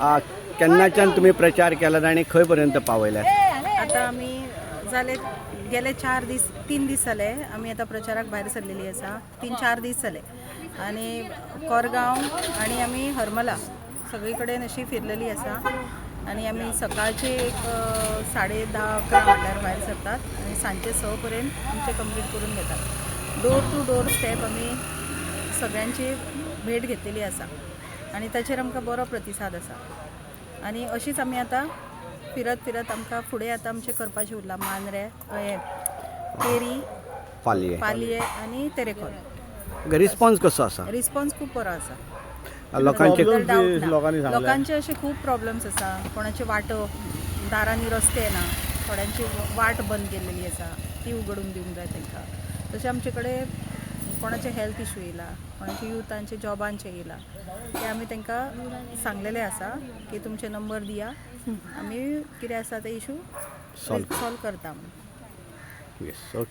केन्नाच्यान तुमी प्रचार केला आनी खंय पर्यंत पावयल्यात? आता आमी जाले, गेले 4 दीस, 3 दीस जाले, आमी आतां प्रचाराक भायर सरलेली आसा. 3-4 दीस जाले आनी कोरगांव आनी आमी हरमला सगळी कडेन अशी फिरलेली आसा. आनी आमी सकाळचे एक 10:30-11 म्हणल्यार भायर सरतात आनी सांजचे 6 पर्यंत आमचे कंप्लीट करून घेतात. डोर टू डोर स्टेप आमी सगळ्यांची भेट घेतलेली आसा आनी ताचेर आमकां बरो प्रतिसाद आसा. आनी अशीच आमी आतां फिरत फिरत आमकां फुडें आतां आमचें करपाचें उरलां मांद्रे, हें केरी, पालये. पालये आनी तेरेखोल. रिस्पॉन्स कसो आसा? रिस्पॉन्स खूब बरो आसा. लोकांचे बद्दल doubt ना. लोकांनी सांगलें. लोकांचे असे खूब प्रॉब्लेम्स आसा. कोणाचे वाटो, दारांनी रस्ते ना, थोड्यांची वाट बंद केलेली आसा, ती उगडून दिवंक जाय तांकां. तशें आमचे कडेन कोणाचे हेल्थ इशू येयला, कोणाचे युथांचे जॉबांचे येयला, ते आमी तांकां सांगलेले आसा की तुमचे नंबर दिया, आमी कितें आसा ते इशू Solve. Solve करता म्हणून. Yes, okay.